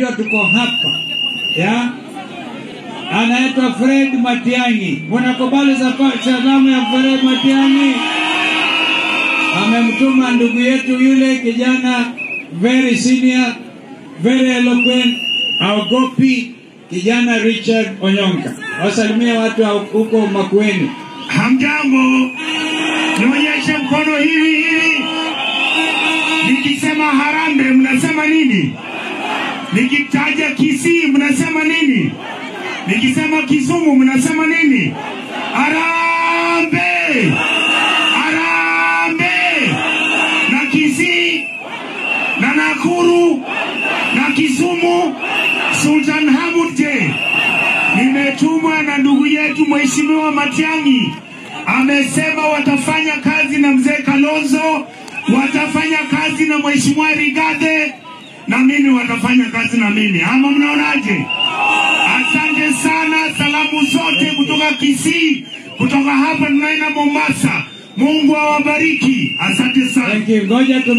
Tuko hapa ya anaitwa Fred Matiang'i. Mnakubali salamu ya Fred Matiang'i? Amemtuma ndugu yetu yule kijana very senior, very eloquent, haogopi, kijana Richard Onyonka. Wasalimia watu huko Makueni. Hamjambo, nionyeshe mkono hivi hivi. Nikisema harambee mnasema nini? Nikitaja Kisii mnasema nini? Nikisema Kisumu mnasema nini? Harambee! Harambee! Na Kisii na Nakuru na Kisumu, Sultan Hamud je, nimetumwa na ndugu yetu Mheshimiwa Matiang'i. Amesema watafanya kazi na mzee Kalonzo, watafanya kazi na Mheshimiwa Rigathi, na mimi watafanya kazi na mimi. Ama mnaonaje? Asante sana, salamu zote kutoka Kisii, kutoka hapa tunaenda Mombasa. Mungu awabariki. Asante sana. Thank you. Ngoja.